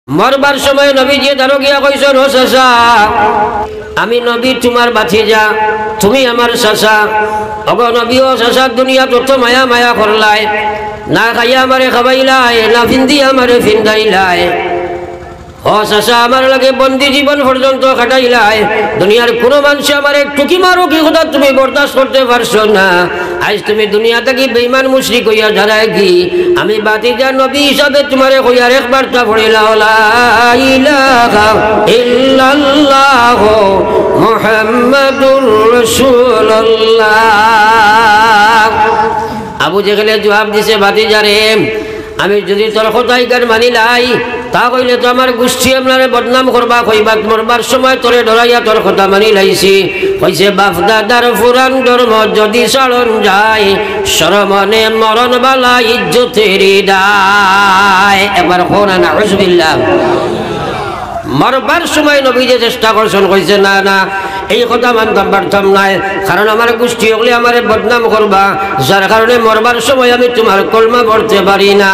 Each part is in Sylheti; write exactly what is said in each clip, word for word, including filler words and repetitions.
মরবার সময় নবীজিয়ে তারে গিয়া কইছইন, "ও চাচা, আমি নবী তুমার ভাতিজা, তুমি আমার চাচা। ওগো নবী, ও চাচা দুনিয়াত অত মায়া মায়া করলায়, না খাইয়া আমারে খাবাইলায়, না ফিন্দিয়া আমারে ফিন্দাইলায়। ও চাচা, আমার লগে বন্দি জীবন পর্যন্ত কাটাইলায়। দুনিয়ার কুনু মানষে আমারে টুকি মারুক, ই কথা তুমি বরদাস্ত করতে পারছো না। আইজ তুমি দুনিয়া থাকি বেইমান মুশরিক অইয়া যারায় গি, আমি ভাতিজা নবী হিসাবে তুমারে কইয়ার একবার তা পড়িলাও, লা ইলাহা ইল্লাল্লাহু মুহাম্মাদুর রাসূলুল্লাহ।" আবু জেহেলে জুয়াব দিছে, "ভাতিজারে, আমি যুদি তোর কথা ইখান মানিলাই, তা কইলে তো আমার গুষ্টি আপনারে বদনাম করবা কইবা, মরবার সময় তোরে ডরাইয়া তোর কথা মানিলাইছি।" কইছে, "বাফ দাদার পুরান ধর্ম যুদি ছাড়ন যায়, শরমনে মরন বালা ইজ্জতেরি দায়।" একবার কও না, নাউজুবিল্লাহ। মরবার সময় নবীজিয়ে চেষ্টা করছইন, কইছে, "না, না, এই কথা মানতাম পারতাম নায়, কারণ আমার গুষ্টি অকলে আমারে বদনাম করবা, যার কারণে মরবার সময় আমি তুমার কলমা পড়তে পারি না।"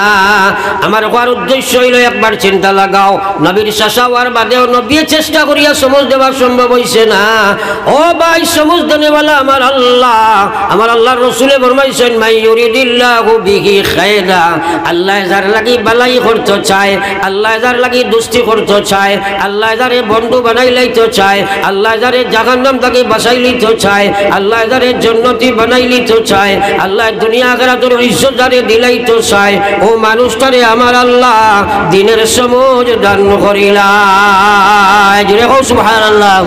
আমার কওয়ার উদ্দেশ্য অইলো, একবার চিন্তা লাগাও, নবীর চাচা অওয়ার বাদেও নবীয়ে চেষ্টা করিয়া সমঝ দেওয়া সম্ভব অইছে না। ও ভাই, সমঝ দেনেওয়ালা আমার আল্লাহ। আমার আল্লাহর রসুলে ফরমাইছইন, "মান ইউরিদিল্লাহু বিহি খায়রা।" আল্লায় যার লাগি বালাই করতো চায়, আল্লায় যার লাগি দুস্তি করতো চায়, আল্লায় যারে বন্ধু বানাইলাইতো চায়, আল্লায় যারে জাহান্নাম থাকি বাঁচাইলিতো চায়, আল্লায় যারে জন্নতি বানাইলিতো চায়, আল্লায় দুনিয়া আখিরাতর ইজ্জত যারে দিলাইতো চায়, অউ মানুষটারে আমার আল্লাহ দিনের সমঝ দান করিলায়। জোরে কও সুবহানাল্লাহ।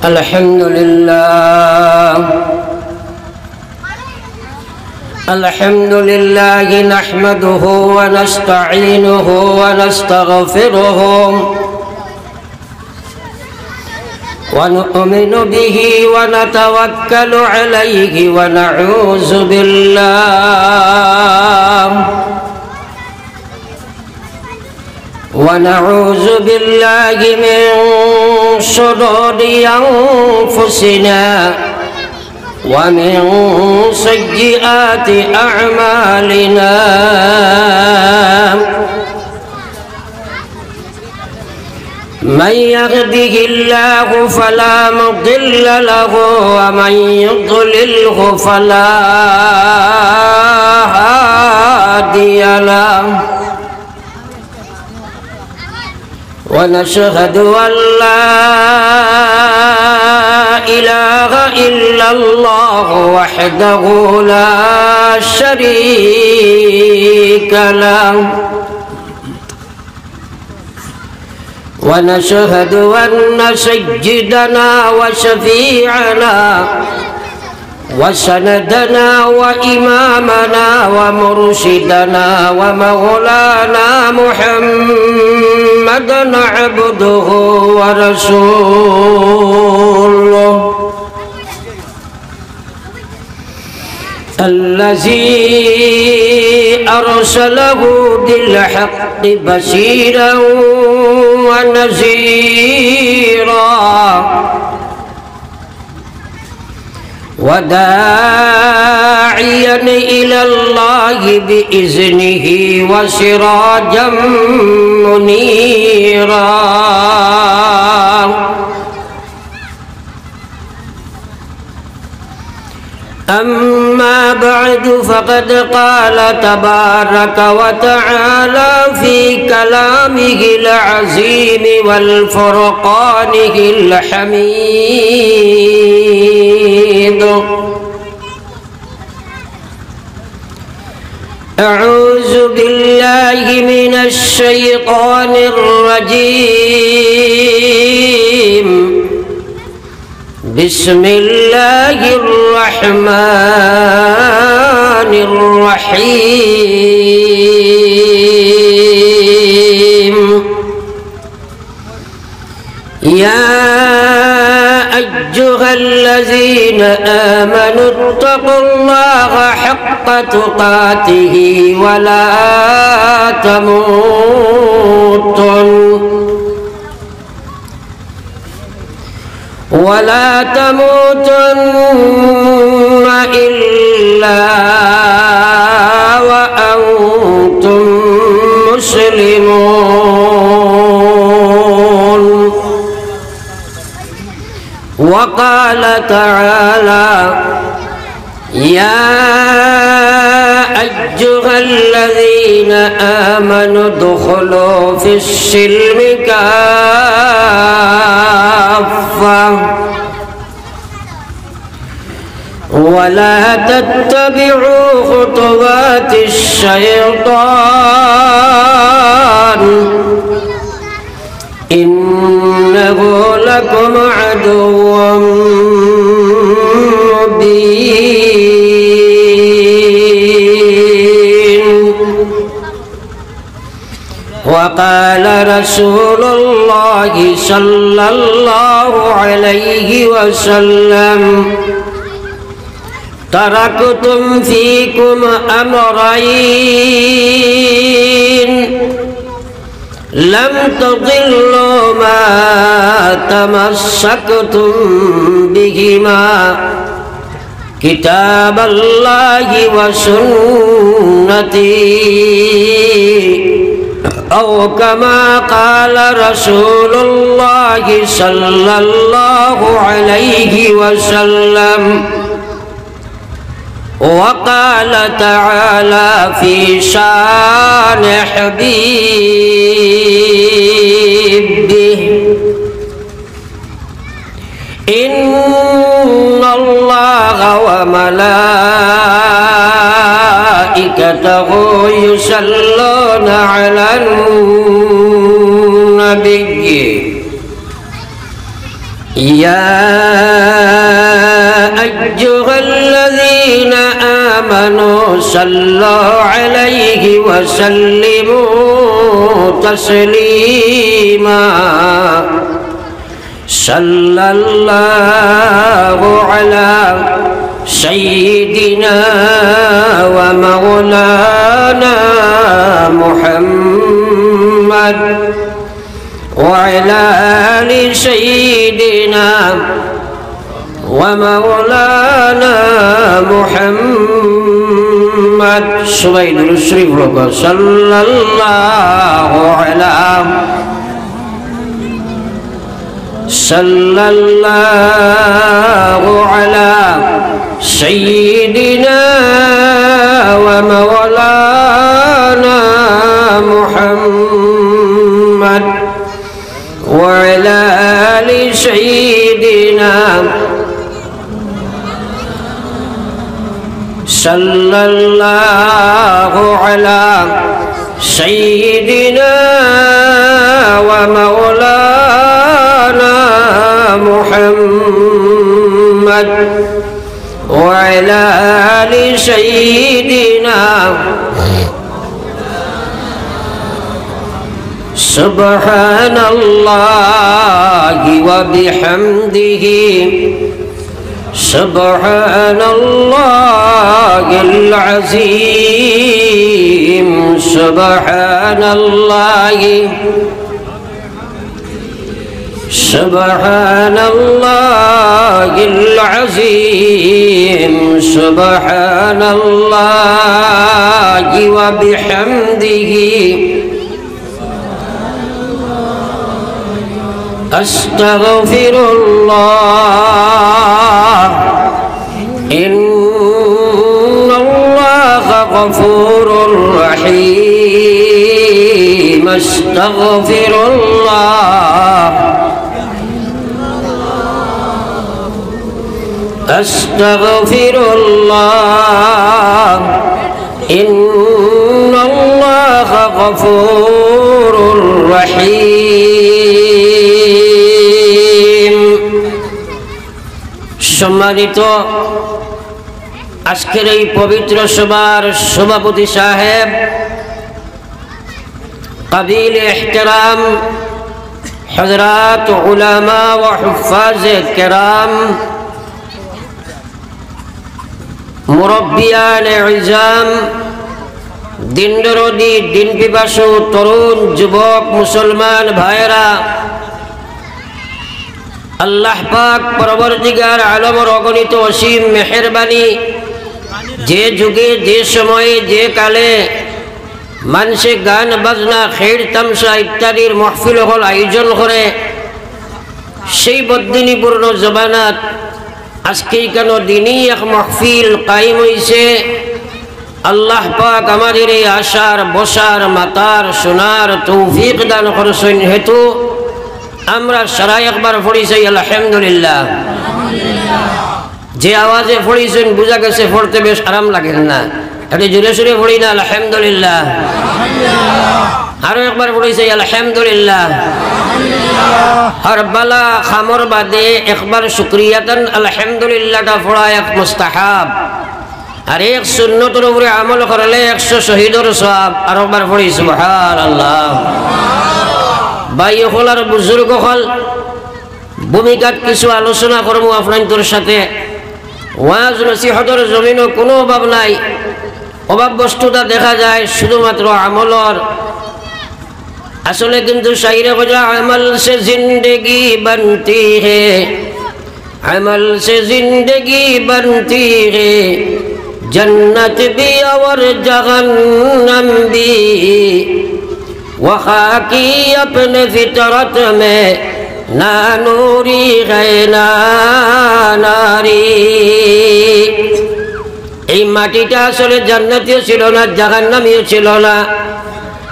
الحمد لله. الحمد لله نحمده ونستعينه ونستغفره ونؤمن به ونتوكل عليه ونعوذ بالله ونعوذ بالله من شرور أنفسنا ومن سيئات أعمالنا. من يهده الله فلا مضل له ومن يضلله فلا هادي له. ونشهد أن لا إله إلا الله وحده لا شريك له. ونشهد أن سيدنا وشفيعنا وسندنا وإمامنا ومرشدنا ومولانا محمدا عبده ورسوله الذي أرسله بالحق بشيرا ونذيرا وداعيا إلى الله بإذنه وسراجا منيرا. أما بعد، فقد قال تبارك وتعالى في كلامه العظيم والفرقانه الحميد: أعوذ بالله من الشيطان الرجيم. بسم الله الرحمن الرحيم. يا أيها الذين آمنوا اتقوا الله حق تقاته ولا تموتن ولا تموتن إلا وأنتم مسلمون. وقال تعالى: يا أيها الذين آمنوا ادخلوا في السلم كافة ولا تتبعوا خطوات الشيطان إنه لكم عدو مبين. وقال رسول الله صلى الله عليه وسلم: تركتم فيكم أمرين لم تضلوا ما تمسكتم بهما كتاب الله وسنتي، أو كما قال رسول الله صلى الله عليه وسلم. وقال تعالى في شان حبيبه: إن الله وملائكته يصلون على النبي، يا أيها الذين آمنوا صلوا عليه وسلموا تسليما. صلى الله على سيدنا ومولانا محمد وعلى آل سيدنا ومولانا محمد. সবাই দুরূদ শরীফ পড়ো। صلى الله على صلى الله على سيدنا ومولانا محمد وعلى آل سيدنا صلى الله على سيدنا ومولانا محمد وعلى آل سيدنا. سبحان الله وبحمده، سبحان الله العظيم، سبحان الله، سبحان الله العظيم، سبحان الله وبحمده، أستغفر الله، إن الله غفور رحيم. أستغفر الله، أستغفر الله، إن الله غفور رحيم. সম্মানিত আজকের এই পবিত্র সভার সভাপতি সাহেব, কাবিল এহতেরাম হযরত উলামা ও হুফাজে কেরাম, মুরব্বিয়ানে ইজাম, দিন দরদি, দিন পিপাসু, তরুণ, যুবক, মুসলমান ভাইয়েরা, আল্লাহ পাক পরবর্তীকার আলমর অগণিত অসীম মেহেরবানি, যে যুগে, যে সময়ে, যে কালে মানষে গান বাজনা, খেড় তামশা ইত্যাদির মহফিল অকল আয়োজন করে। সেই বদিনী পূর্ণ জমানাত আজকে ইখানো দিনী এক মহফিল কায়েম অইছে। আল্লাহ পাক আমাদের এই আসার, বসার, মাতার, শোনার তৌফিক দান করছইন হেতু আমরা সারায় একবার পড়ি চাই আলহামদুলিল্লাহ। যে আওয়াজে পড়িছইন বুঝা গেছে পড়তে বেশ আরাম লাগের না। একটু জোরে সোরে পড়ি না আলহামদুলিল্লাহ। আরো একবার পড়ি চাই আলহামদুলিল্লাহ। আর বালা কামর বাদে একবার শুকরিয়াতান আলহামদুলিল্লাহটা পড়া এক মুস্তাহাব। আর এক সুন্নতর উপরে আমল করলে একশো শহীদর সওয়াব। আরো একবার পড়ি সুবহানাল্লাহ। ভাই অকল আর বুজুর্গ অকল, ভূমিকাত কিছু আলোচনা করমু আপনাইন্তর সাথে। ওয়াজ নসিহতর জমিনো কোনো অভাব নাই, অভাব বস্তুটা দেখা যায় শুধুমাত্র আমলর। আসলে কিন্তু শাইরে কইরা, "আমল সে জিন্দেগি বনতি হে, আমল সে জিন্দেগি বনতি হে, জন্নত ভি অওর জাহান্নাম ভি।" وخاکی اپنے فطرت میں نہ نوری ہے نہ ناری۔ এই মাটিটা আসলে জান্নাতিও ছিল না, জাহান্নামিও ছিল না।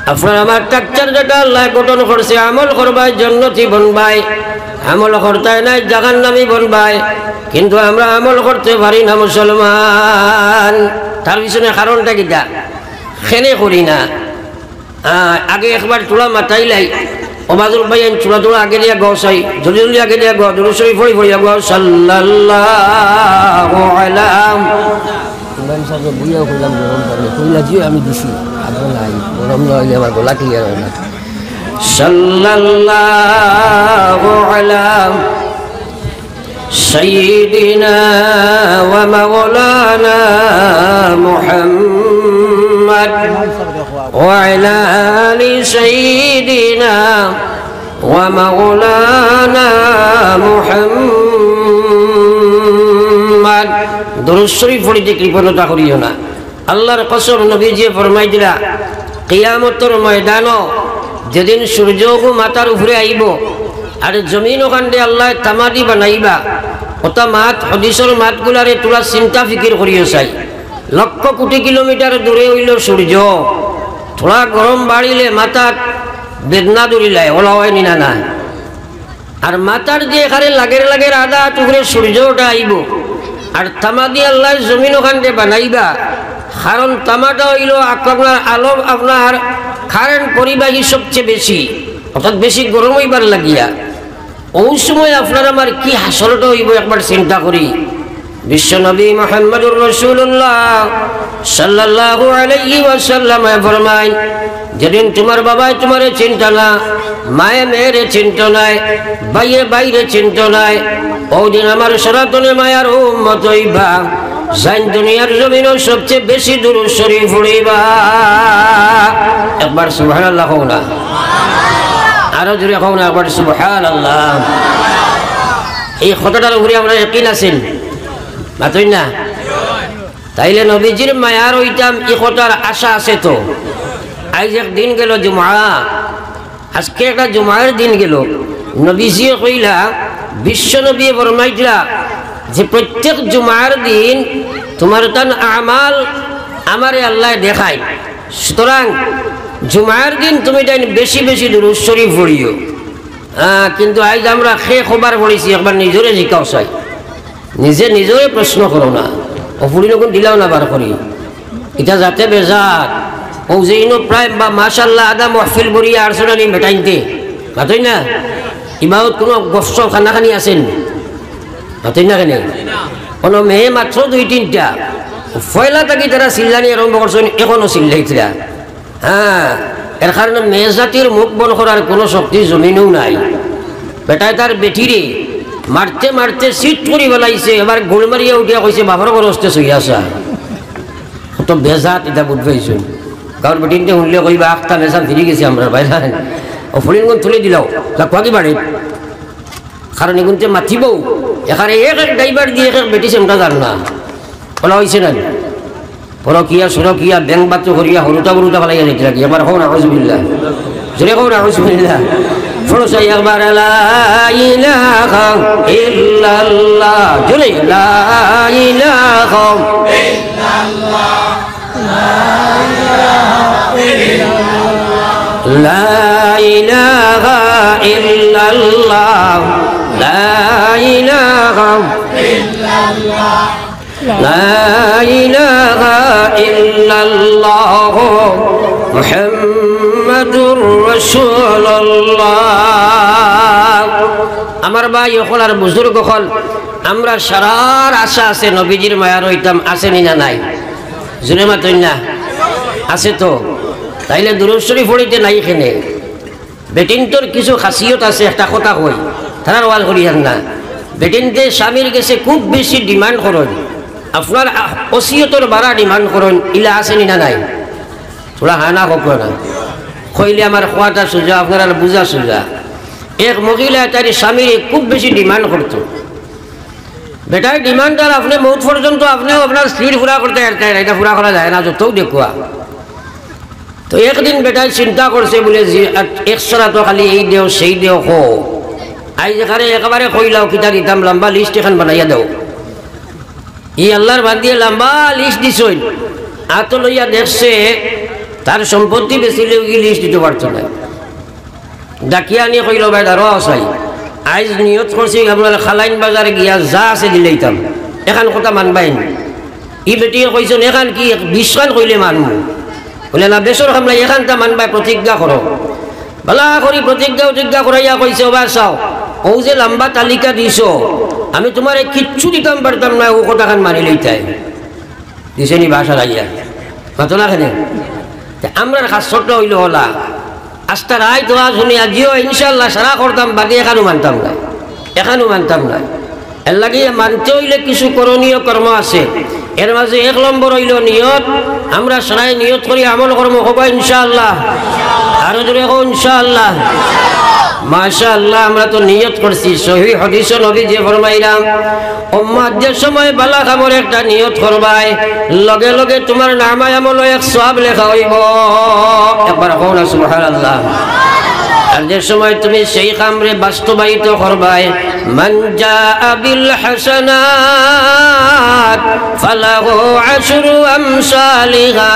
আপনার আমার স্ট্রাকচার যেটা আল্লাহ গঠন করছে, আমল করবায় জান্নাতি বনবায়, আমল করতায় নায় জাহান্নামি বনবায়, কিন্তু আমরা আমল করতে পারি না মুসলমান। তার পিছনে কারণটা কিতা? কেনে করি না। আহ, আগে একবার থুড়া মাতাইলাই। ও বাজুর ভাই, আইন থুড়া থুড়া আগে দিয়া গাও চাই। জলদি জলদি আগে দিয়া গাও। দুরূদ শরীফ পড়ি পড়ি গাও। সাল্লাল্লাহু আলা। ইমাম সাহেব বইয়া কইলাম, গরম পানি। কইলা জি, আমি দিছি। আপনার নাই। গরম না হইলে আমার গলা ক্লিয়ার হয় না। সাল্লাল্লাহু আলা سيدنا ومولانا محمد وعلى آل سيدنا ومولانا محمد। দুরূদ শরীফ পড়িতে কৃপণতা করিও না। আল্লাহর কসম, নবীজিয়ে ফরমাই দিলা, কিয়ামতর ময়দানো যেদিন সূর্যগু মাথার উপরে আইবো, আর জমিন অখানরে আল্লায় তামাদি বানাইবা, অতা মাত, হাদিসর মাতগুলারে থুড়া চিন্তা ফিকির করিও চাই। লক্ষ কোটি কিলোমিটার দূরে অইলো সূর্য, থুড়া গরম বাড়িলে মাথাত বেদনা ধরিলায়, অলা অয় নি না না? আর মাথার যে এখানে লাগের লাগের আধা আত উপরে সূর্য ওটা আইবো, আর তামা দি আল্লায় জমিন অখানরে বানাইবা, কারণ তামাটা অইলো আক-, আপনার আলো, আপনার কারেন্ট পরিবাহী সবচেয়ে বেশি, অর্থাৎ বেশি গরম অইবার লাগিয়া। অউ সময় আপনার আমার কি হাসরটা অইবো একবার চিন্তা করি। বিশ্বনবী মুহাম্মদুর রাসূলুল্লাহ সাল্লাল্লাহু আলাইহি ওয়াসাল্লামে ফরমাইন, যেদিন তুমার বাবায় তুমারে চিনতা না, মায়ে মেয়েরে চিনতো নায়, ভাইয়ে ভাইরে চিনতো নায়, অউ দিন আমার সনাতনে মায়ার উম্মত অইবা, যাইন দুনিয়ার জমিনো সবচেয়ে বেশি দুরূদ শরীফ পড়িবা। একবার সুবহানাল্লাহ কও না, আরো জোরে কও না, একবার সুবহানাল্লাহ। এই কথাটার উপরে আমরা ইয়াকিন আছেন, মাতইন না? তাইলে নবীজির মায়ার অইতাম, ই কথার আশা আছে তো। আইজ এক দিন গেল জুমা, আজকে একটা জুমার দিন গেল। নবীজিয়ে কইলা, বিশ্ব নবীয়ে ফরমাইতরা যে প্রত্যেক জুমার দিন তুমার তান আমাল আমারে আল্লায় দেখায়। সুতরাং জুমার দিন তুমি তাইন বেশি বেশি দুরূদ শরীফ পড়িও। আহ, কিন্তু আইজ আমরা কে কবার পড়ছি, একবার নিজরে জিকাও চাই। নিজে নিজরে প্রশ্ন করো না। অউ ফুড়িন অগুন দিলাও না বার করি। ইটা যাতে বেজাত। অউ যে ইনো প্রায় বা মাশাআল্লাহ আধা মহফিল ভরিয়া আরছো না নি বেটাইন্তে। মাতইন না? ইবাউত কুনু গফসফ কানাকানি আছে নি? মাতইন না কেনে? কুনু মেয়ে মাত্র দুই তিনটা। পয়লা থাকি তারা চিল্লানি আরম্ভ করছইন, এখনো চিল্লাইতরা। হ্যাঁ, এর কারণে মেয়ে জাতির মুখ বন্ধ করার কুনু শক্তি জমিনেও নাই। বেটায় তার বেটিরে মারতে মারতে চিত করি ফালাইছে, এবার গুল মারিয়া উঠিয়া কইছে, "বাপর ঘরো আস্তে শুইয়া আছা।" কত বেজাত ইটা বুঝ পাইছো। গাঁওর বেটিন্তে হুনলে কইবা, "আখতা মেসান ফিরি গেছি আমরা বাইরে।" অউ ফুড়িনগুন তুলি দিলাও, যা কুয়াকি বাড়ি। কারণ ইগুনতে মাতিবো, এখানে এক এক ড্রাইভার দিয়া এক এক বেটি সেমটা যার না। অলা অইছে না নি? পরকিয়া, সরকিয়া, ব্যাংবাতু করিয়া, হুরুতা বুরুতা ফালাইয়া যাইতে লাগি। একবার কও না, আউযুবিল্লাহ। জোরে কও না, আউযুবিল্লাহ। পড়ো চাই একবার, লা ইলাহা ইল্লাল্লাহ। জোরে, লা ইলাহা। লা ইলাহা ইল্লাল্লাহ। লা ইলাহা لا إله إلا الله محمد رسول الله। আমার ভাই অকল আর বুজুর্গ অকল, আমরা সারার আশা আছে নবীজির মায়ার অইতাম, আছে নি না নাই? জোরে মাতইন না, আছে তো। তাইলে দুরূদ শরীফ পড়িতে নাই কেনে? বেটিন্তর কিছু খাসিয়ত আছে, একটা কথা কই, তারার ওয়াজ করিয়ার না। বেটিন্তে স্বামীর গেছে খুব বেশি demand করইন, আপনার আ-, ওসিয়তর বারা demand করইন, ইলা আছে নি না নাই? থুড়া হা না কউক্কা না। কইলে আমার কথাটা সুজা, আপনারার বুজা সুজা। এক মহিলায় তার স্বামীরে খুব বেশি demand করতো। বেটায় demand আর আপনে মউত পর্যন্ত আপনেও আপনার স্ত্রীর পুরা করতা পারতা না, ইটা পুরা করা যায় না, যতউ দেখুয়া। তো একদিন বেটায় চিন্তা করছে বুলে, যে, এক সারা তো খালি এই দেও, সেই দেও, কও। আইজ এখানে একেবারে কইলাও, কিতা দিতাম, লম্বা list এখান বানাইয়া দেও। ই আল্লার বান্দিয়ে লম্বা list দিছইন। আতো লইয়া দেখছে, তার সম্পত্তি বেচিলেও ই list দিতো পারতো নায়। ডাকিয়া আনি কইলো, "ভাই, দাঁড়াও চাই, আইজ নিয়ত করছি আপনার খালাইন বাজার গিয়া যা আছে দিলাইতাম, এখান কথা মানবায় নি?" ই বেটিয়ে কইছইন, "এখান কি, বিশখান কইলে মানমু?" বুলে, "না, বেশর কাম নাই, এখানতা মানবায়, প্রতিজ্ঞা করো।" বালা করি প্রতিজ্ঞা উতিজ্ঞা করাইয়া কইছে, "ও বা চাও, অউ যে লম্বা তালিকা দিছো, আমি তুমারে কিচ্ছু দিতাম পারতাম না, অউ কথাখান মানি লইতায়।" দিছে নি বাসা লাগিয়া? মাতো না কেনে? তে আমরার খাসলতটা অইলো অলা, আস্তা রাইত ওয়াজ হুনিয়া, "জিও, ইনশাআল্লাহ, সারা করতাম, বাদে এখানও মানতাম না, এখানও মানতাম না।" এর লাগি মানতে অইলে কিছু করণীয় কর্ম আছে। এর মাঝে এক নম্বর অইলো নিয়ত। আমরা সারায় নিয়ত করি আমল কর্ম, কউক্কা ইনশাআল্লাহ। আরো জোরে কও ইনশাআল্লাহ। মাশাআল্লাহ, আমরা তো নিয়ত করছি। সহি হাদিসো নবীজিয়ে ফরমাইরা, উম্মত যে সময় বালা কামর একটা নিয়ত করবায়, লগে লগে তুমার নামায় আমলো এক সওয়াব লেখা অইবো। একবার কও না সুবহানাল্লাহ। আর যে সময় তুমি সেই কামরে বাস্তবায়িত করবায়, মান জাআ বিল হাসানাত ফালাহু আশরু আমসালিহা।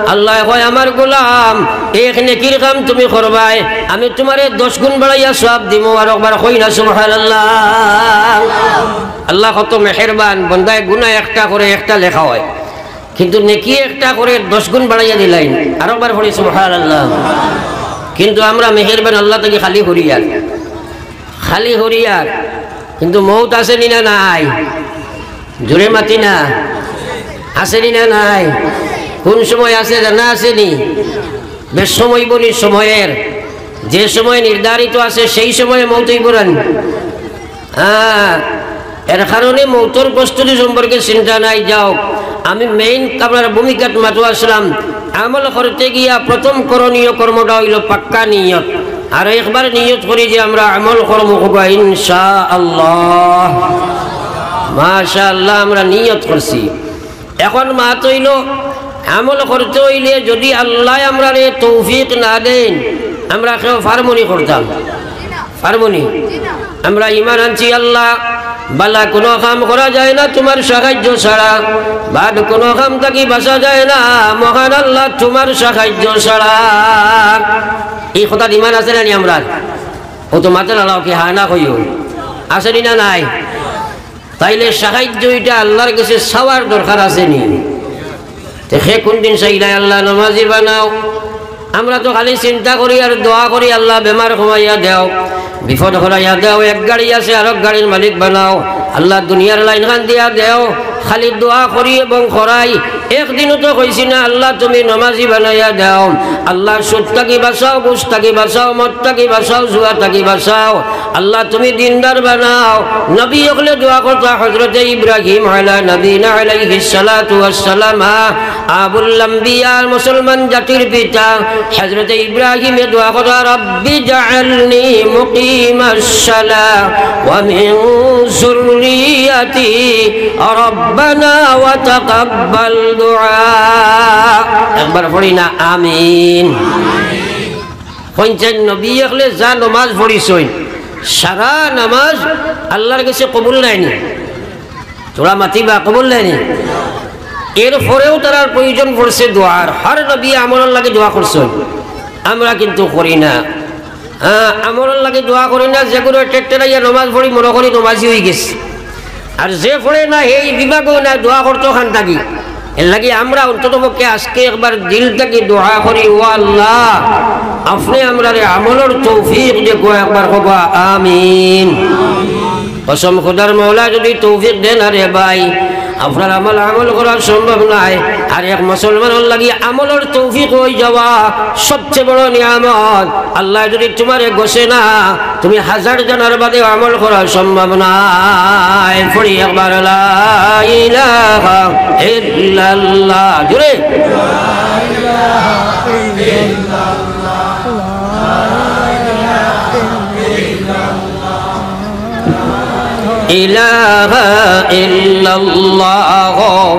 আল্লায় কয়, "আমার গোলাম, এক নেকির কাম তুমি করবায়, আমি তুমারে দশ গুণ বাড়াইয়া সওয়াব দিমু।" আর একবার কই না সুবহানাল্লাহ। আল্লাহ কত মেহেরবান, বন্দায় গুনা একটা করে একটা লেখা অয়, কিন্তু নেকি একটা করে দশ গুণ বাড়াইয়া দিলাইন। আর একবার পড়ি সুবহানাল্লাহ। কিন্তু আমরা মেহেরবান আল্লাহ থাকি খালি করিয়ার, খালি করিয়ার। কিন্তু মউত আছে নি না নাই? জোরে মাতি না, আছে নি না নাই? কোন সময় আছে জানা আছে নি? বেশ সময় বলি সময়ের, যে সময় নির্ধারিত আছে সেই সময়ে মউত অইবো না নি? হ্যাঁ, এর কারণে মউতর প্রস্তুতি সম্পর্কে চিন্তা নাই। যাও, আমি মেইন আপনার ভূমিকাত মাতো আসলাম। আমল করতে গিয়া প্রথম করণীয় কর্মটা অইলো পাক্কা নিয়ত। আর একবার নিয়ত করি যে আমরা আমল করমু, কউক্কা ইনশাআল্লাহ। মাশাআল্লাহ, আমরা নিয়ত করছি। এখন মাত অইলো, আমল করতে অইলে যদি আল্লায় আমরারে তৌফিক না দেইন, আমরা কেউ পারমু নি করতাম? পারমু নি? আমরা ইমান আনছি আল্লাহ, বালা কুনু কাম করা যায় না তুমার সাহায্য ছাড়া, বাদ কুনু কাম থাকি বাচা যায় না মহান আল্লাহ তুমার সাহায্য ছাড়া। ই কথাত ইমান আছে না নি আমরার? অউ তো মাতে না, লাও কি হা না কইও, আছে নি না নাই? তাইলে সাহায্য ইটা আল্লার গেছে চাওয়ার দরকার আছে নি? তে হে কুনদিন চাইলায়, "আল্লাহ, নমাজি বানাও।" আমরা তো খালি চিন্তা করি আর দোয়া করি, "আল্লাহ, বেমার কমাইয়া দেও, বিপদ হরাইয়া দেও, এক গাড়ি আছে আরক গাড়ির মালিক বানাও, আল্লাহ, দুনিয়ার লাইন খান দিয়া দেও।" খালি দোয়া করি এবং করাই। একদিনও তো কইছি না, "আল্লাহ, তুমি নমাজি বানাইয়া দেও, আল্লাহ, সুদ থাকি বাচাও, ঘুষ থাকি বাচাও, মদ থাকি বাচাও, জুয়া থাকি বাচাও।" আল্লাহ, তুমি দিনদার বানাও। নবী অকলে দোয়া করতা, হযরতে ইব্রাহিম আলা নবীনা আলাইহিস সালাতু ওয়াস সালাম, আবুল আম্বিয়া, মুসলমান জাতির পিতা, হযরতে ইব্রাহিমে দোয়া কররা, "রাব্বি জাআলনি মুকিমাস সালাহ ওয়া মিন যুররিয়াতি, রাব্বানা ওয়া তাকাব্বাল দুআ।" একবার পড়ি না, আমিন। পঞ্চাশ নবী অকলে যা নমাজ পড়ছইন, সারা নমাজ আল্লার গেছে কবুল নায়নি? থুড়া মাতিবা, কবুল নায়নি? এরপরেও তারার প্রয়োজন পড়ছে দোয়ার। হর নবী আমলর লাগি দোয়া করছইন, আমরা কিন্তু করি না। হ্যাঁ, আমলর লাগি দোয়া করি না। যেগুরে টেট্টেরাইয়া নমাজ পড়ি মনো করি নমাজি অইগেছি, আর যে পড়ে না, হেই বিভাগও না, দোয়া করতো খান থাকি। এরলাগি আমরা অন্তত পক্ষে আজকে একবার দিল থাকি দোয়া করি, "ও আল্লাহ, আপনে আমরারে আমলর তৌফিক দেউক্কা।" একবার কউক্কা, "আমিন।" কসম খোদার, মওলায় যুদি তৌফিক দেয় না রে ভাই, আপনার আমল আমল করা সম্ভব নায়। আর এক মুসলমানর লাগি আমলর তৌফিক অই যাওয়া সবচেয়ে বড় নিয়ামত। আল্লায় যুদি তুমারে গছে না, তুমি হাজার জানার বাদেও আমল করা সম্ভব নায়। পড়ি একবার, লা ইলাহা ইল্লাল্লাহ। জোরে। ইলাহা ইল্লাল্লাহ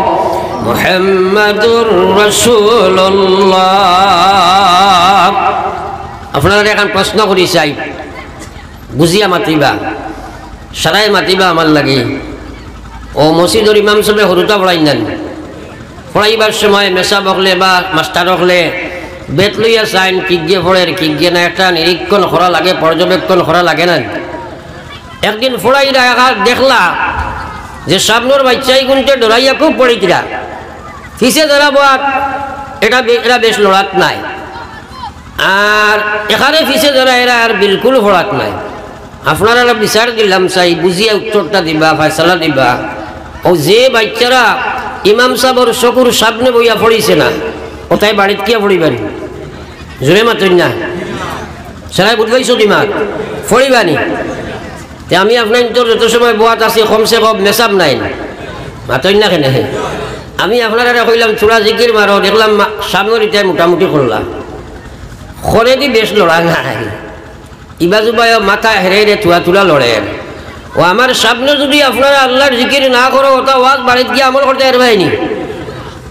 মুহাম্মাদুর রাসূলুল্লাহ। আপনারারে এখান প্রশ্ন করি চাই, বুঝিয়া মাতিবা, সারায় মাতিবা আমার লাগি। ও মসজিদর ইমাম সাবে হুরুতা পড়াইন না নি? পড়াইবার সময় মেসাব অকলে বা মাস্টার অকলে বেত লইয়া চাইন, কিগিয়ে পড়ের, কিগিয়ে না, একটা নিরীক্ষণ করা লাগে, পর্যবেক্ষণ করা লাগে না নি? একদিন পড়াইরা, একা দেখলা যে সামনর বাইচ্চাইগুনতে ডরাইয়া খুব পড়িতরা, পিছে যারা বওয়াত, এটা বে-, এরা বেশ লড়াত নায়। আর এখানে পিছে যারা, এরা আর বিলকুল পড়াত নায়। আপনারারে বিচার দিলাম চাই, বুঝিয়া উত্তরটা দিবা, ফয়সালা দিবা। ও যে বাইচ্চারা ইমাম সাবর চকুর সামনে বইয়া পড়িছে না, অতায় বাড়িত গিয়া পড়িবা নি? জোরে মাতইন না। সারায় বুঝবাইছো দিমাগ? পড়িবা নি? তে আমি আপনাইনতর যত সময় বওয়াত আছি, কমসে কম মেসাব নাইন। মাতইন না কেনে? আমি আপনারারে কইলাম, থুড়া জিকির মারো, দেখলাম মা-, সামনর ইটায় মোটামুটি করলা। করেদি বেশ লড়া নায়। ইবাজুবায়ও মাথা হেরে হেরে থুড়া থুড়া লড়ের। ও আমার সামনে যুদি আপনারা আল্লার জিকির না করো, অতা ওয়াজ বাড়িত গিয়া আমল করতে পারবায় নি?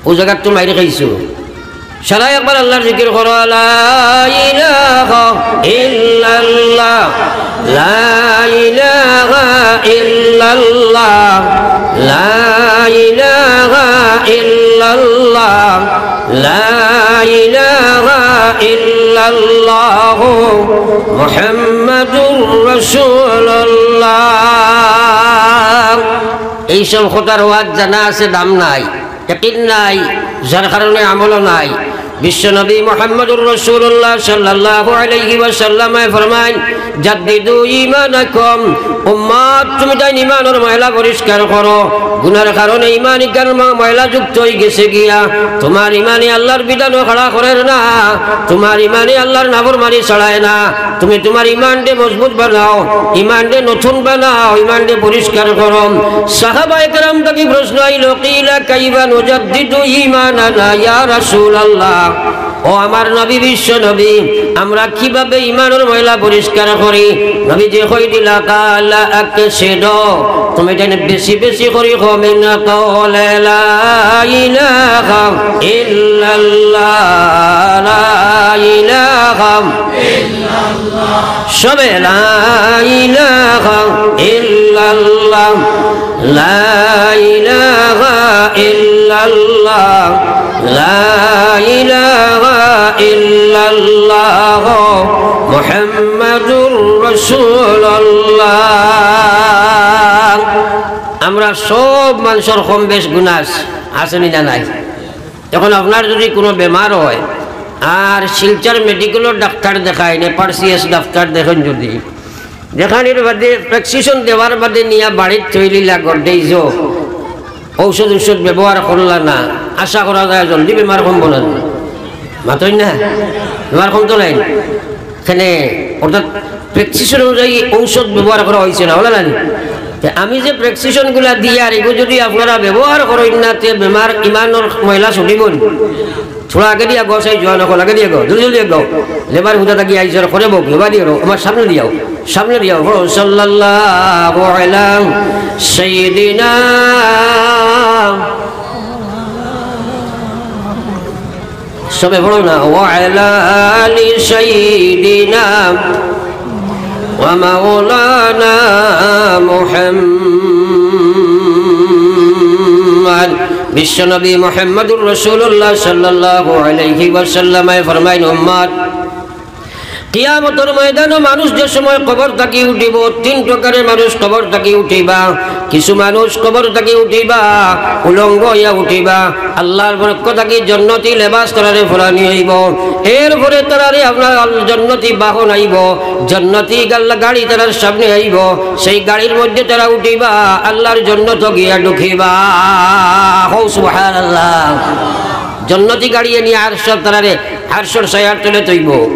ও জাগাত তো মাইর খাইছো। সারায় একবার আল্লার জিকির করো, লা ইলাহা ইল্লাল্লাহ, লা ইলাহা ইল্লাল্লাহ, লা ইলাহা ইল্লাল্লাহ, লা ইলাহা ইল্লাল্লাহ, মুহাম্মাদুর রাসূলুল্লাহ। এইসব কথার ওয়াজ জানা আছে, দাম নাই। ইয়াকিন নাই, যার কারণে আমলও নাই। বিশ্বনবী মুহাম্মদুর রাসূলুল্লাহ সাল্লাল্লাহু আলাইহি ওয়াসাল্লামে ফরমাইন, "জাদ্দিদু ঈমানাকুম।" উম্মত, তুমি তাইন ইমানর ময়লা পরিষ্কার করো। গুনার কারণে ইমান ইকার ম-, ময়লা যুক্ত অইগেছে গিয়া। তুমার ইমানে আল্লার বিধানও খাড়া করের না, তুমার ইমানে আল্লার নাফরমানি ছাড়ায় না। তুমি তুমার ইমানরে মজবুত বানাও, ইমানরে নতুন বানাও, ইমানরে পরিষ্কার করো। সাহাবায়ে কেরাম থাকি প্রশ্ন আইলো, "কিলা কাইফা নুজাদ্দিদু ঈমানানা ইয়া রাসূলুল্লাহ?" ও আমার নবী, বিশ্ব নবী, আমরা কিভাবে ইমানর ময়লা পরিষ্কার করি? নবীজি কই দিলা, "কালা আকসিরু।" তুমি যেন বেশি বেশি করি কও, "মিন কাওলি লা ইলাহা ইল্লাল্লাহ, লা ইলাহা।" সবে লা ইলাহা ইল্লাল্লাহ, লা ইলাহা ইল্লাল্লাহ, লা ইলাহা ইল্লাল্লাহ, মুহাম্মাদুর রাসূলুল্লাহ। আমরা সব মানষর কম বেশ গুনা আছে, আছে নি না নাই? এখন আপনার যুদি কুনু বেমার অয়, আর শিলচর মেডিকেলর ডাক্তার দেখাইন, এফআরসিএস ডাক্তার দেখাইন যুদি, দেখানির বাদে, প্রেসক্রিপশন দেওয়ার বাদে নিয়া বাড়িত থইলিলা গড্ডেইজো, ঔষধ ঔষধ ব্যবহার করলা না, আশা করা যায় জলদি বেমার কমবো না। মাতইন না, বেমার কমতো নায়। কেনে, অর্থাৎ প্রেসক্রিপশন অনুযায়ী ঔষধ ব্যবহার করা অইছে না, অলা না নি? তে আমি যে প্রেসক্রিপশনগুলা দিয়ার, এগু যুদি আপনারা ব্যবহার করইন না, তে বেমার, ইমানর ময়লা ছুটিবো নি? থুড়া আগে দিয়া গো, সেই জোয়ান অকল আগে দিয়া গো, জলদি জলদি গো। লেবার হুদা থাকি আইসর করে বউক, লেবার দিয়া গো, আমার সামনে দিয়াও, সামনে দিয়াও, পড়ো, সাল্লাল্লাহু আলা সাইয়্যিদিনা। সবে পড়ো না, ওয়া আলা আলি সাইয়্যিদিনা ওয়া মাওলানা মুহাম্মদ। বিশ্বনবী মুহাম্মদুর রাসূলুল্লাহ সাল্লাল্লাহু আলাইহি ওয়াসাল্লামে ফরমাইন, উম্মত, কিয়ামতর ময়দানো মানুষ যে সময় কবর থাকি উঠিবো, তিন প্রকারের মানুষ কবর থাকি উঠিবা। কিছু মানুষ কবর থাকি উঠিবা, উলঙ্গ অইয়া উঠিবা। আল্লাহর পক্ষ থাকি জন্নতি লেবাস তারারে পরানি অইবো। এরপরে তারারে আপনার আল-, জন্নতি বাহন আইবো, জন্নতি গাল-, গাড়ি তারার সামনে আইবো। সেই গাড়ির মধ্যে তারা উঠিবা, আল্লাহর জন্নত গিয়া ঢুকিবা। হো সুবহানাল্লাহ। জন্নতি গাড়ি এনে আরশো তারারে, আরশোর ছায়ার তলে থইবো।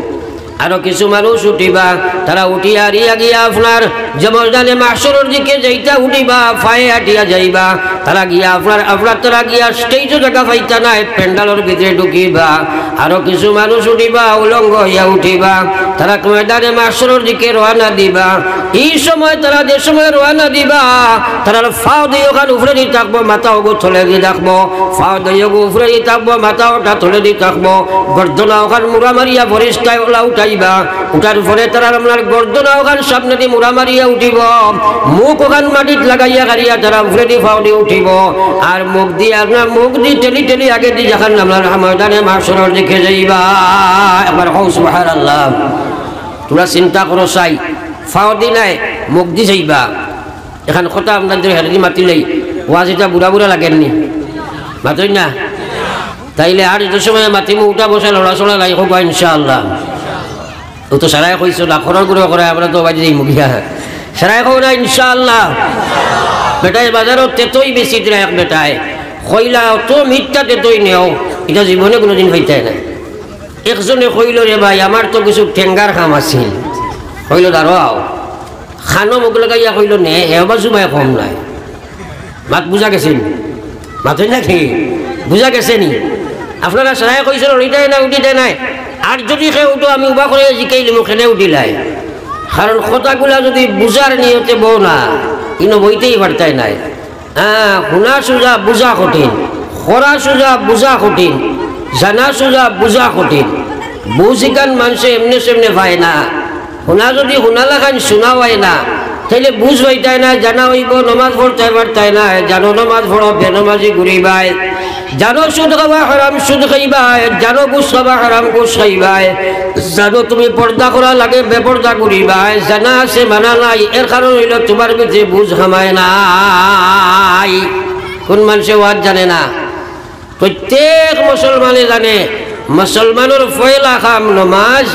আরো কিছু মানুষ উঠিবা, তারা উঠিয়া আরিয়া গিয়া আপনার যে ময়দানে মাহশরর দিকে যাইতা উঠিবা, পায়ে আটিয়া যাইবা। তারা গিয়া আপনার, আপনার তারা গিয়া স্টেজও জাগা পাইতা নায়, প্যান্ডেলর ভিতরে ঢুকিবা। আরো কিছু মানুষ উঠিবা, উলঙ্গ অইয়া উঠিবা, তারা ময়দানে মাহশরর দিকে রওয়ানা দিবা। এই সময় তারা যে সময় রওয়ানা দিবা, তারার পাও দুইওখান উপরেদি থাকবো, মাথা ওগু তলেদি থাকবো, পাও দুইওগু উপরেদি থাকবো, মাথা ওটা তলেদি থাকবো। গর্দনা ওখান মুড়া মারিয়া ফিরিস্তায় ওলা উঠাইবা। উঠার পরে তারার আপনার গর্দনা ওখান সামনেদি মুড়া মারিয়া উঠিবো, মুখ ওখান মাটিত লাগাইয়া কারিয়া তারা উপরেদি পাওদি উঠিবো। আর মুখদি আপনার মুখদি ঠেলি ঠেলি আগেদি যেখান আপনার ময়দানে মাহশরর দিকে যাইবা। একবার কও সুবহানাল্লাহ। তোমরা চিন্তা করো চাই, পাওদি নায়, মুখদি যাইবা। এখান কথা আপনাদের হেরেদি মাতিলেই, ওয়াজ ইটা বুড়া বুড়া লাগের নি? মাতইন না? তাইলে আর যে সময় মাতিমু উঠা বসা লড়াচড়া নাই, কওবা ইনশাআল্লাহ। ও তো সারায় কইছো না, খরর গুঁড়ো করে আমরা তো বাড়ি যাইমু গিয়া। সারায় কও না ইনশাআল্লাহ। বেটায় বাজারো তেতই বেচিতরা এক বেটায়। কইলা, "অত মিথ্যা তেতই নেও, ইটা জীবনে কুনুদিন পাইতায় নায়।" একজনে কইলো, "রে ভাই, আমার তো কিছু টেঙ্গার কাম আছিল।" কইলো, "দাঁড়াও।" কানো মুখ লাগাইয়া কইলো, "নে, এ বাজু ভাই কম নায়।" মাত বুঝা গেছে নি? মাতইন না কি? বুঝা গেছে নি? আপনারা সারায় কইছইন, "উঠিতায় নায়, উঠিতায় নায়।" আর যদি কেউ উঠো, আমি উবা করে জিকাইলিমু, কেনে উঠিলায়? কারণ কথাগুলা যদি বুঝার নিয়তে বও না, ইনো বইতেই পারতায় নায়। হ্যাঁ, হুনা সুজা, বুঝা কঠিন। করা সুজা, বুঝা কঠিন। জানা সুজা, বুঝা কঠিন। বুঝ ইখান মানষে এমনে সেমনে পায় না। হুনা যদি হুনা লাখান শুনা অয় না, তাইলে বুঝ পাইতায় না, জানা অইবো, নমাজ পড়তায় পারতায় না, জানো নমাজ পড়ো, বেনমাজি ঘুরিবায়, জানো সুদ খাওয়া হারাম, সুদ খাইবায়, জানো ঘুষ খাওয়া হারাম, ঘুষ খাইবায়, জানো তুমি পর্দা করা লাগে, বেপর্দা ঘুরিবায়, জানা আছে মানা নাই, এর কারণ অইলো তুমার ভিতরে বুঝ হামায় নাই। কুন মানষে ওয়াজ জানে না? প্রত্যেক মুসলমানে জানে, মুসলমানর পয়লা কাম নমাজ,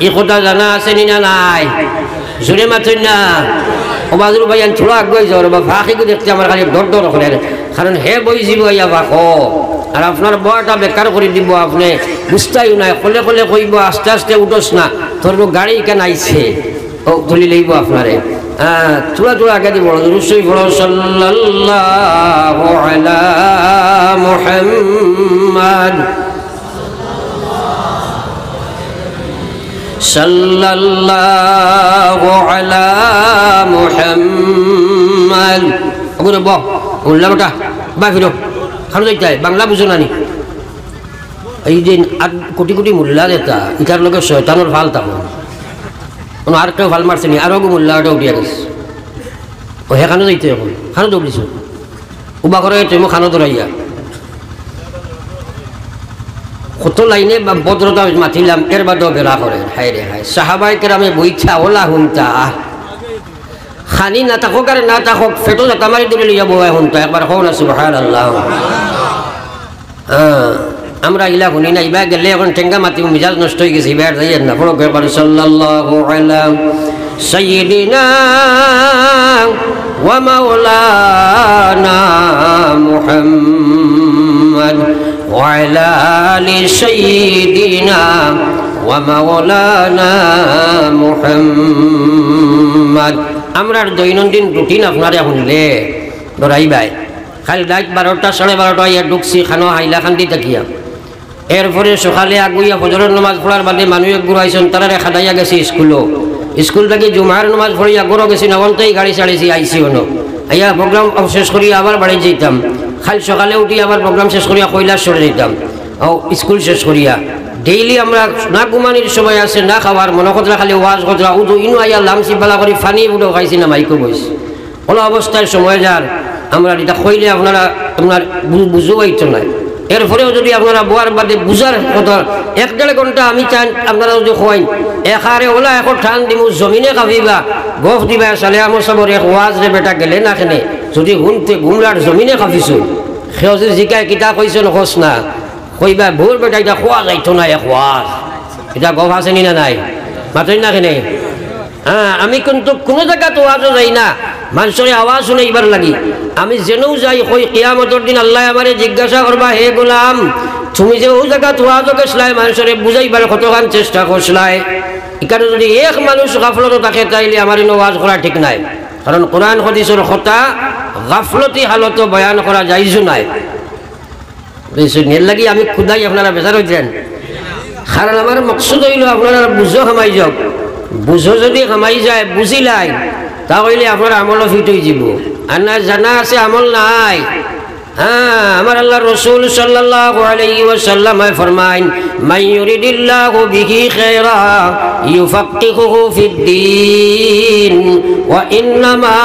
ই কথা জানা আছে নি না নাই? জোরে মাতইন না। ও বাজুর ভাইয়ান, থুড়া আগুয়াই যাও রে বা, ফাঁকিগু দেখতে আমার খালি ডর ডর করে, কারণ হে বই জীব আইয়া ফাঁকো, আর আপনার বওয়াটা বেকার করি দিবো আপনে, বুঝতায়ও নায়, কলে কলে কইবো, "আস্তে আস্তে উঠোস না, তোর গাড়ি কেন আইছে?" ও, তুলি লইবো আপনারে। হ্যাঁ, থুড়া থুড়া আগে দিব, দুরূদ শরীফ পড়ো, সাল্লাল্লাহু আলা মুহাম্মাদ, সাল্লাল্লাহু আলা মুহাম্মাদ। ওগুলো বহ, উল্লা বেটা, বা ফিরো, খানো যাইতে হয়, বাংলা বুঝো না নি? এই যে আর কোটি কোটি মোল্লা যেটা, ইটার লগে শয়তানর ফাল থাকো। কোনো আর কেউ ফাল মারছে নি, আরো গো মোল্লা ওটা উঠিয়া গেছে। ও হেখানো যাইতে এখন, খানো দৌড়িছো। উবা করে তুমি খানো দৌড়াইয়া। কত লাইনে বা ভদ্রতা মাতিলাম, এর বাদেও বেড়া করে। হায় রে হায়, সাহাবায়ে কেরামে বইতা ওলা হুনতা। খানি না থাকো, কারে না থাকো, পেটো যাতা মারি দিলে লইয়া বওয়ায় হুনতা। একবার কও না সুবহানাল্লাহ। হ্যাঁ, আমরা ইলা হুনি না, ইবা গেলে এখন টেঙ্গা মাতি মিজাজ নষ্ট অই গেছে, ইবার যাইয়ের না। পড়ো একবার, সাল্লাল্লাহু আলা সাইয়্যিদিনা ওয়া মাওলানা মুহাম্মদ ওয়া আলা আলি সাইয়্যিদিনা ওয়া মাওলানা মুহাম্মদ। আমরার দৈনন্দিন রুটিন আপনারা হুনলে ডরাইবায়। কাইল রাইত বারোটা, সাড়ে বারোটা অইয়া ঢুকছি খানো হাইলাকান্দি থাকিয়া। এরপরে সকালে আগুইয়া ফজরর নামাজ পড়ার বাদে মানুষ এক গুরু আইছইন, তারারে খাদাইয়া গেছি স্কুলো। স্কুল থাকি জুমার নামাজ পড়িয়া ঘরো গেছি, নগন্তেই গাড়ি ছাড়িছি, আইছি অনো। আইয়া প্রোগ্রাম শেষ করিয়া আবার বাড়ি যাইতাম। কাইল সকালে উঠি আবার প্রোগ্রাম শেষ করিয়া কৈলাসহরে যাইতাম। ও, স্কুল শেষ করিয়া। ডেইলি আমরা না ঘুমানির সময় আছে, না খাওয়ার, মনো করতরা খালি ওয়াজ করতরা, উদু ইনো আইয়া লামছি বালা করি পানি ফুটাও খাইছি না মাইকো বইছি। অলা অবস্থায় সময় যার, আমরা ইটা কইলে আপনারা, আপনার বু-, বুঝো অইতো নায়। এরপরেও যদি আপনারা বওয়ার বাদে বুঝার কথা, এক দেড় ঘন্টা আমি চাই আপনারা যদি কইন, একারে অলা এখন টান দিমু, জমিনে কাঁপিবা, গফ দিবা, সালে আহমদ সাবর এক ওয়াজ রে বেটা গেলে না কেনে, যদি হুনতে গুমরার জমিনে কাঁপিছইন। কেউ যদি জিকায়, "কিতা কইছইন কস না?" কইবা, "বউর বেটা, ইটা কওয়া যাইতো না, এক ওয়াজ।" ইটা গফ আছে নি না নাই? মাতইন না কেনে? হ্যাঁ, আমি কিন্তু কুনু জাগাত ওয়াজো যাই না, মানষরে আওয়াজ হুনাইবার লাগি। আমি যেনউ যাই, কই, "কিয়ামতর দিন আল্লায় আমারে জিজ্ঞাসা করবা, হে গোলাম, তুমি যে অউ জাগাত ওয়াজো গেছলায়, মানষরে বুঝাইবার কতখান চেষ্টা করছলায়?" ইখানো যদি এক মানুষ গাফলতো থাকে, তাইলে আমার ইনো ওয়াজ করা ঠিক নায়। কারণ কোরআন হাদিসর কথা গাফলতি হালতো বয়ান করা জাইজ নায়। বুঝছইন? এর লাগি আমি খুদাই আপনারা বেজার অইছইন। কারণ আমার মকসুদ অইলো আপনারা বুঝো হামাই যাউক। বুঝো যদি হামাই যায়, বুঝিলাইন, তা অইলে আপনার আমলও ফিট অইযিবো। আর না জানা আছে, আমল নাই। হ্যাঁ, আমার আল্লার রসুল সাল্লাল্লাহু আলাইহি ওয়াসাল্লামে ফরমাইন, "মান ইউরিদিল্লাহু বিহি খায়রা ইউফাক্কিহুহু ফিদ্দীন, ওয়া ইন্নামা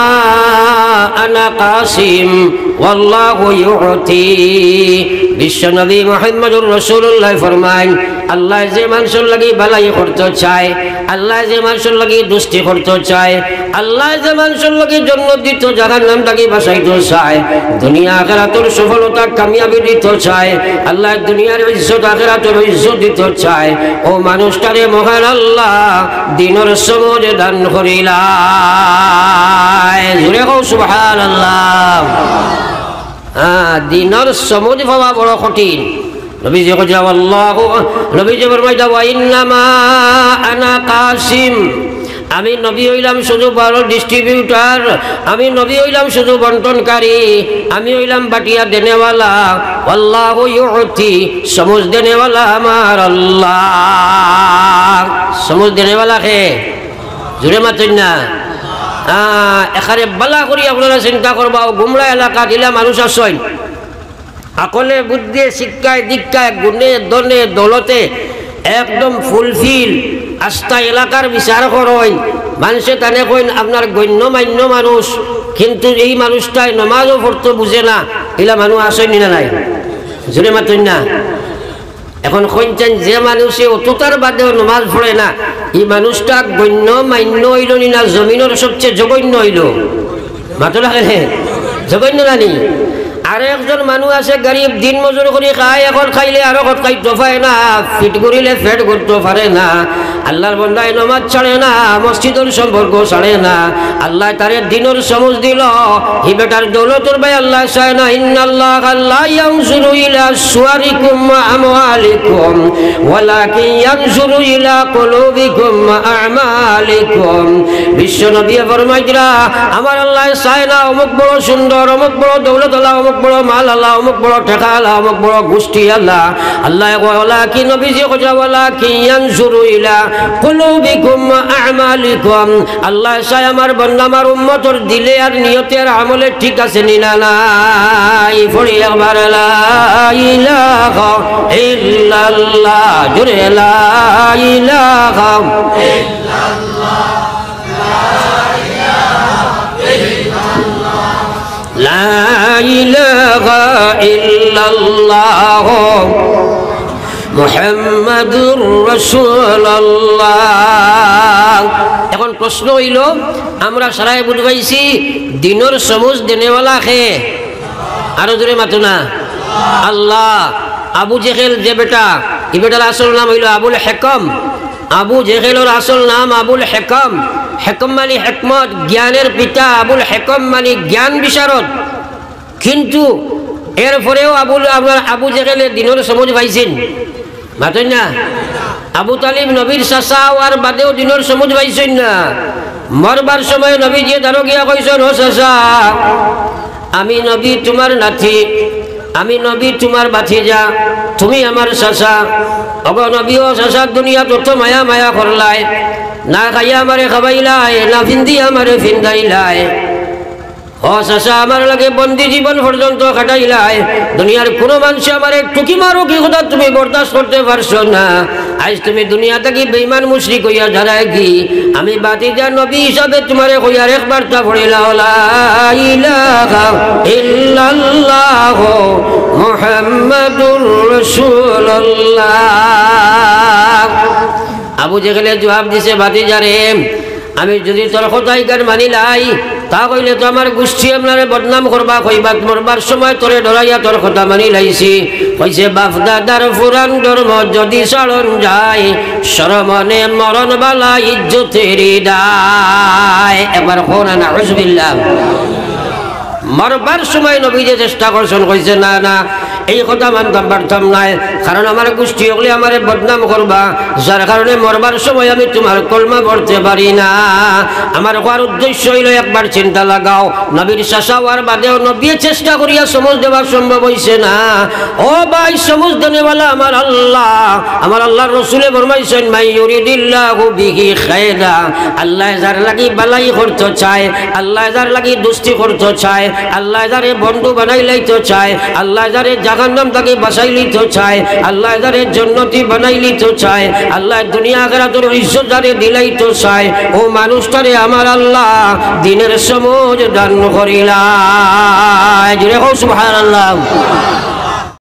আনা কাসিম, ওয়াল্লাহু ইউতি।" বিশ্বনবী মুহাম্মদুর রাসূলুল্লাহ ফরমাইন, আল্লায় যে মানষর লাগি ভালাই করতো চায়, আল্লায় যে মানষর লাগি দোস্তি করতো চায়, আল্লায় যে মানষর লাগি জন্নত দিতো, জাহান্নাম থাকি বাঁচাইতো চায়, দুনিয়া আখেরাতর সফলতা কামিয়াবি দিতো চায়, আল্লায় দুনিয়ার ইজ্জত আখেরাতর ইজ্জত দিতো চায়, অউ মানুষটারে মহান আল্লায় দিনর সমঝ দান করিলায়। জোরে কও সুবহানাল্লাহ। হ্যাঁ, দিনর সমঝ পাওয়া বড় কঠিন। নবীজি কইরা, "আল্লাহু", নবীজি ফরমাইতা, "ওয়া ইন্নামা আনা কাসিম।" আমি নবী অইলাম শুধু বড় ডিস্ট্রিবিউটর, আমি নবী অইলাম শুধু বন্টনকারী, আমি অইলাম বাটিয়া দেনেওয়ালা। "ওয়াল্লাহু ইউতি", সমঝ দেনেওয়ালা আমার আল্লাহ। সমঝ দেনেওয়ালা কে? জোরে মাতইন না। আহ, একারে বালা করি আপনারা চিন্তা করবা, অউ গুমরা এলাকাত ইলা মানুষ আছইন। আকলে, বুদ্ধিয়ে, শিক্ষায়, দীক্ষায়, গুণে, ধনে, দৌলতে একদম ফুলফিল। আস্তা এলাকার বিচার করইন, মানষে তানে কইন আপনার গণ্যমান্য মানুষ, কিন্তু এই মানুষটায় নমাজও পড়তো বুঝে না, ইলা মানুষ আছইন নি না নাই? জোরে মাতইন না। এখন কইন চাইন, যে মানুষে অততার বাদেও নমাজ পড়ে না, ই মানুষটা গণ্য মান্য অইলো নি না জমিনর সবচেয়ে জঘন্য অইলো? মাতো না কেনে? জঘন্য না নি? আর একজন মানুষ আছে গরিব, দিন মজুর করি খায়, এখন খাইলে আরো কত খাইতো পারে না, ফিট করিলে ফেট করতো পারে না। আল্লার বন্দায় নমাজ ছাড়ে না, মসজিদর সম্পর্ক ছাড়ে না। আল্লায় তারে দিনর সমঝ দিলো, হি বেটার দৌলতর বায় আল্লায় চায় না। ইন্নাল্লাহা লা ইয়ানজুরু ইলা সুয়ারিকুম ওয়া আমওয়ালিকুম, ওয়ালাকিন ইয়ানজুরু ইলা কুলুবিকুম ওয়া আমালিকুম। বিশ্বনবীয়ে ফরমাইতরা, আমার আল্লায় চায় না অমুক বড় সুন্দর, অমুক বড় দৌলতআলা, অমুক বড় মালআলা, অমুক বড় টেকাআলা, অমুক বড় গুষ্টিআলা। আল্লায় কয়, ওয়ালাকিন, নবীজি কইরা, ওয়ালাকিন ইয়ানজুরু ইলা কুলুবিকুম ওয়া আমালিকুম। আল্লায় চায় আমার বন্দা, আমার উম্মতর দিলে আর নিয়তে আর আমলে ঠিক আছে নি না নাই। পড়ি একবার, লা ইলাহা ইল্লাল্লাহ, জোরে, লা ইলাহা। লা ইলাহা ইল্লাল্লাহ মুহাম্মাদুর রাসূলুল্লাহ। এখন প্রশ্ন অইলো, আমরা সারায় বুঝি পাইছি, দিনর সমুজ দেনেওয়ালা কে? আরো জোরে মাতো না। আল্লাহ। আবু জেহেল যে বেটা, ই বেটার আসল নাম অইলো আবুল হেকম। আবু জেহেলর আসল নাম আবুল হেকম। হেকম মানি হেকমত, জ্ঞানের পিতা। আবুল হেকম মানি জ্ঞান বিশারদ। কিন্তু এরপরেও আবুল, আপনার আবু জেহেলে দিনর সমুজ পাইছইন? মাতইন না। আবু তালিব নবীর চাচা অওয়ার বাদেও দিনর সমুজ পাইছইন না। মরবার সময় নবীজিয়ে তারে গিয়া কইছইন, "ও চাচা, আমি নবী তুমার নাতি, আমি নবী তুমার ভাতিজা, তুমি আমার চাচা। ওগো নবী, ও চাচা, দুনিয়াত অত মায়া মায়া করলায়, না খাইয়া আমারে খাবাইলায়, না ফিন্দিয়া আমারে ফিন্দাইলায়। ও চাচা, আমার লগে বন্দি জীবন পর্যন্ত কাটাইলায়। দুনিয়ার কুনু মানষে আমারে টুকি মারুক, ই কথা তুমি বরদাস্ত করতে পারছো না। আইজ তুমি দুনিয়া থাকি বেইমান মুশরিক অইয়া যারায় গি, আমি ভাতিজা নবী হিসাবে তুমারে কইয়ার একবার তা পড়িলাও, লা ইলাহা ইল্লাল্লাহ মুহাম্মাদুর রাসূলুল্লাহ। আবু জেহেলে জুয়াব দিছে, ভাতিজারে, আমি যুদি তোর কথা ইখান মানিলাই, তা কইলে তো আমার গুষ্টি আপনারে বদনাম করবা কইবা, মরবার সময় তোরে ডরাইয়া তোর কথা মানিলাইছি। কইছে, বাফ দাদার পুরান ধর্ম যুদি ছাড়ন যায়, শরমনে মরন বালা ইজ্জতেরি দায়। একবার কও না, নাউজুবিল্লাহ। মরবার সময় নবীয়ে চেষ্টা করছইন, কইছে, না, না, এই কথা মানতাম পারতাম নায়, কারণ আমার গুষ্টি অকলে আমারে বদনাম করবা, যার কারণে মরবার সময় আমি তুমার কলমা পড়তে পারি না। আমার কওয়ার উদ্দেশ্য অইলো, একবার চিন্তা লাগাও, নবীর চাচা অওয়ার বাদেও নবীয়ে চেষ্টা করিয়া সমঝ দেওয়া সম্ভব অইছে না। ও ভাই, সমঝ দেনেওয়ালা আমার আল্লাহ। আমার আল্লাহর রসুলে ফরমাইছইন, মান ইউরিদিল্লাহু বিহি খায়রা, আল্লায় যার লাগি বালাই করতো চায়, আল্লায় যার লাগি দোস্তি করতো চায়, আল্লায় যারে বন্ধু বানাইলাইতো চায়, আল্লায় যারে জাহান্নাম থাকি বাঁচাইলিতো চায়, আল্লায় যারে জন্নতি বানাইলিতো চায়, আল্লায় দুনিয়া আখিরাতর ইজ্জত যারে দিলাইতো চায়, অউ মানুষটারে আমার আল্লাহ দিনের সমঝ দান করিলায়। জোরে কও সুবহানাল্লাহ।